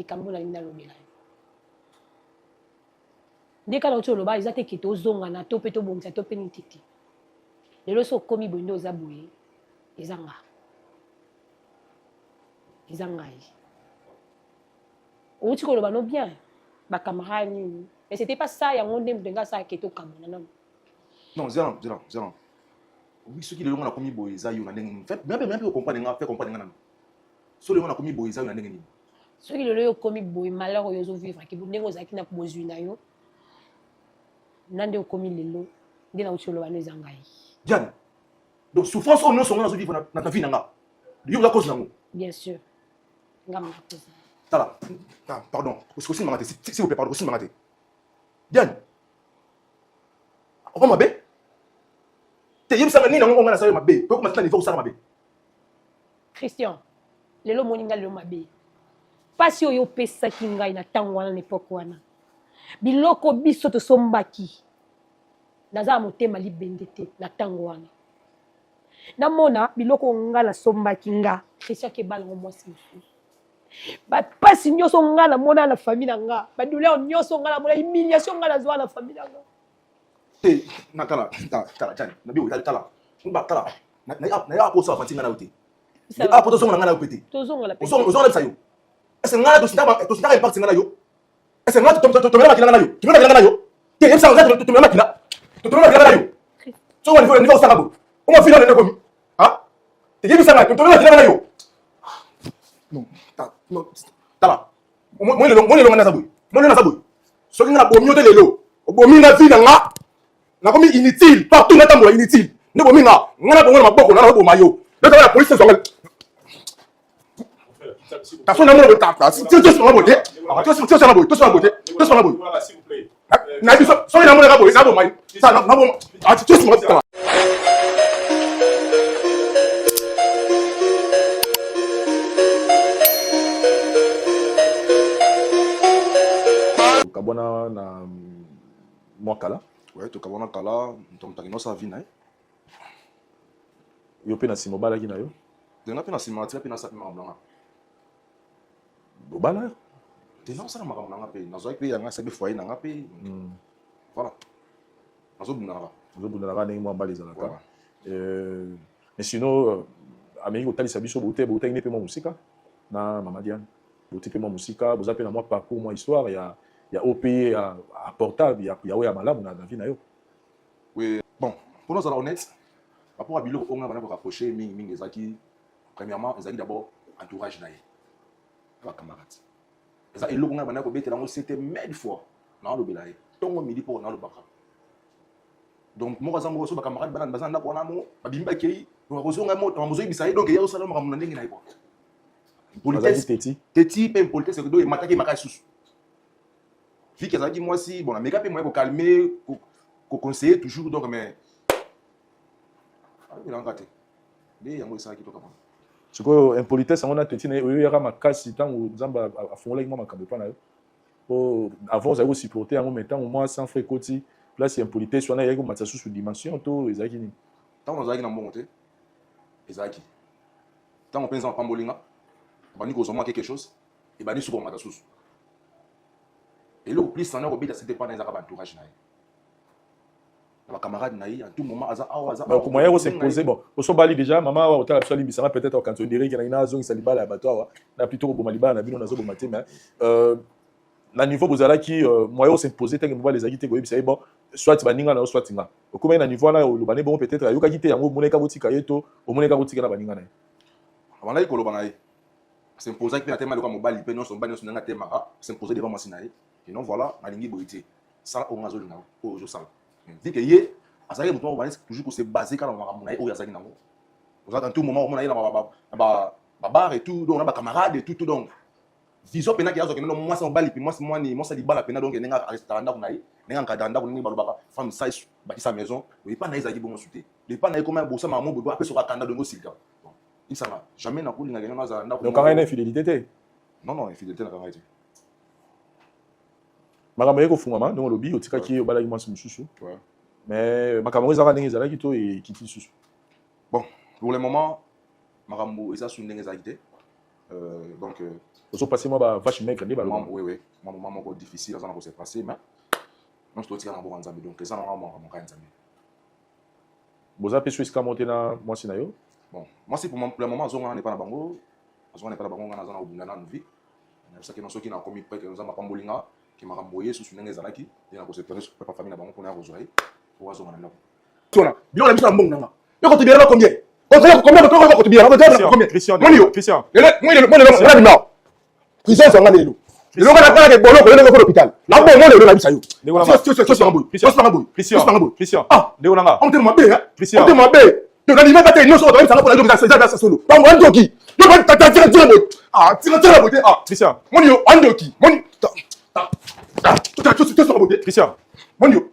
Likambo nalingi nalobela yo nde kaka nauti oloba, eza te ke tozongana to mpe tobongisa to mpe nini te te. Lelo so okomi boye nde oza boye, eza nga, eza ngai. Outi koloba no bien bacamarade nini, mais c'était pas ça. Yango nde moto nga asala ke tokabona nano. Non, zela, zela, zela. Oui, soki lelo nga nakomi boye, eza yo na ndenge nini? Fait mais mpe comprendre nga, fait comprendre nga nano. So lelo nga nakomi boye, eza yo na ndenge nini? Soki lelo yo okomi boye, malheur oyo ozovivre, ndenge ozalaki na bozwi na yo na nde okomi lelo, nde nauti oloba no, eza ngai. Diane, donc souffrance oyo nyonso nga nazovivre na vie na nga, yo oza cause nango? Bien sûr, nga mona cause. Tala, pardon, kosimbanga te, s'il vous plaît, pardon, kosimbanga te. Diane, okoma mabe te. Yebisanga nini yango nga nasala yo mabe po okoma tina niveau kosala mabe? Christian, lelo omoni nga lelo mabe, mpasi oyo opesaki ngai na ntango wana, na epoke wana, biloko biso tosombaki, naza na motema libende te. Na ntango wana namona biloko nga nasombaki, nga Christian kebalango mwasi mosusu. Bapasi nyonso nga namona na famille na nga, badouleur nyonso nga namona, humiliation nga nazwa na famille na nga. Te, na tala, tala, tala, na bi tala, tala, na ya kosala fanti nga na yo te. Ah, po tozonga na nga na yo pe te. Tozonga. Ozonga na yo. Est-ce nga tosintaka impact nga na yo? Est-ce nga tomela makila nga na yo? Tomela makila nga na yo te? Yebisa nga, tomela makila, tomela makila nga na yo? Soki niveau niveau osala boye, oma fina nene komi. Ah te, yebisa nga, tomela makila nga na yo? Non, tala, moi lelo, moi lelo nga naza boye, moi lelo naza boye. Soki nga nabomi yo te lelo, obomi nga vie na nga, nakomi inutile partout, natambola inutile. Nde bomi nga, nga na bongo na maboko na naboma yo. Leta na police ezwanga taso na mona tosonga boye te, tosonga boye, tosonga boye te, tosonga boye na biso. Soki namonaka boye, naboma yo, naboma tosonga. Tokabwana na mwa kala. Ouais, tokabwana kala. Moto akende osala vie na ye. Yo mpe na nsima obalaki na yo? Nga mpe na nsima natika mpe nasala mpe makambo na nga. Obala? Te, naosala makambo na nga mpe nazwaki mpe yanga, asabi foyer na nga mpe. Voilà, nazobundanaka. Ozobundanaka ndenge mwa mbala ezalaka. Mais sinon ameki kotalisa biso bote, boutaki nde mpe mwa mosika na mama Diane, bouti mpe mwa mosika, boza mpe na mwa parcours, mwa histoire ya oyo mpe ya apportable ya oyo ya malamu na vie na yo. Oui, bon, pour nous honnête, par rapport à biloko oyo nga bana korapproche mingimingi, ezalaki premièrement, ezalaki d'abord entourage na ye na bacamarade. Eza eloko ngai banda kobetela yango, c'était mille fois naolobela ye ntongo midi mpo nalobaka. Donc moko aza moko so bacamarade bana baza na ndako wana, mo babimi bakei, donc akozonga mozoyebisa ye, donc eya osala makambo na ndenge na ye quoi. Politesse teti mpe impolitesse do emataki makasi susu. Viki azalaki mwasi bon, ameka mpe moyen kocalmer, koconseiller toujours, donc mais alobelanga te, nde yango esalaki toka. Sikoyo impolitesse yango na teti na ye oyo eyaka makasi ntango Nzambe afungolaki mwa makambo epa na yo, po avant ozalaki kosupporte yango, mais ntango mwa sang frais ekoti place ya impolitesse wana, eyaki komatisa susu dimension to ezalaki nini? Ntango nazalaki na mbongo te, ezalaki. Ntango mpe Nzambe apamboli nga, abandi kozwa mwa quelque chose, ebandi suka komata susu. Eloko plus sana kobeta sete pana ezaka baentourage na ye na bacamarade na ye. En tout moment aza awa, aza. Donc moyen kos'imposer, bon, osobali déjà mama awa, otala biso, alimbisanga peut-être okanisi odireke na nazongisa libala ya bato awa na plutôt koboma libala na bino, nazoboma te. Mais na niveau bozalaki, moyen os'imposer ntange mobali ezalaki te, koyebisa ye bon, soit baninga na yo, soit nga, okomaki na niveau wana oloba ne bongo, peut-être ayokaki te yango, omonaki kaka kotika ye to omonaki kaka kotika na baninga na ye? Abandaki koloba na ye, s'imposaki mpe na tema lokola mobali mpe nyonso, mobali nyonso ndenge atemaka, s'impose devant mwasi na ye et non, voilà, nalingi boye te, sala oyo nga azolinga, oyo ozosala. Vu que ye azalaki moto moko bandesi toujours kose base kaka na makambo na ye oyo azalaki nango, ozalaka en tout moment omona ye na babar et tout, donc na bacamarade et tout tout. Donc vision mpena ke azwaki nano mwasi mobali mpe mwasi mwani mwasi ya libala mpena, donc ndenge arestaka ndako na ye, ndenge ankadaka ndako, ndenge balobaka femme sage bakisa maison, epa na ye ezalaki bongo su te. Epa na ye koma bosama mo boye, apesaka kanda, dongo osilika isanga jamais nakolingaka nano azala ndako. Donc kanga na infidélité te? Non, infidélité nakanga te. Makambo eye kofungwama ndenge olobi, otikaki ye, obalaki mwasi mosusu, mais makambo yango ezalaka ndenge ezalaki to ekiti lisusu? Bon, pour le moment makambo eza su ndenge ezalaki te. Donc Ozopasser mwa ba vache maigre nde baloba. Oui, mwa moment moko difficile aza na kose passer, mais nyonso totika na mboka Nzambe. Donc eza nanga mwa moka ya Nzambe. Boza mpe so esika moko te na mwasi na yo? Bon, mwasi pour le moment azonga na epa na bango, azonga na epa na bango. Nga naza na kobunda nanu vie. Nayebisaki no soki nakomi prêt, ke Nzambe apamboli nga, ke makambo ye susu ndenge ezalaki nde nakose pa famille na bango mpona ya kozwa ye po azonga na ndako. Tona biloko na biso na mbongo nanga yo kotubiela na combien? Combien kotubiela combien? Christian. Moni yo. Christian. Lelo moi, lelo moi, lelo ngana bima prison zonga lelo, lelo ngana kala ke boloko, lelo ko l'hôpital na bongo, lelo na bisa yo. Ndeko nanga. Christian. Christian. Christian. Ah. Ndeko nanga. On te mabe hein. Christian. On te mabe. To na lima te nyonso oyo toyebisanga mpona yo eza solo. Bango andoki yo ba tata tira tira boye. Ah, tira tira boye te ah. Christian. Moni yo andoki. Moni ta ta ta to to to boye. Christian. Moni yo.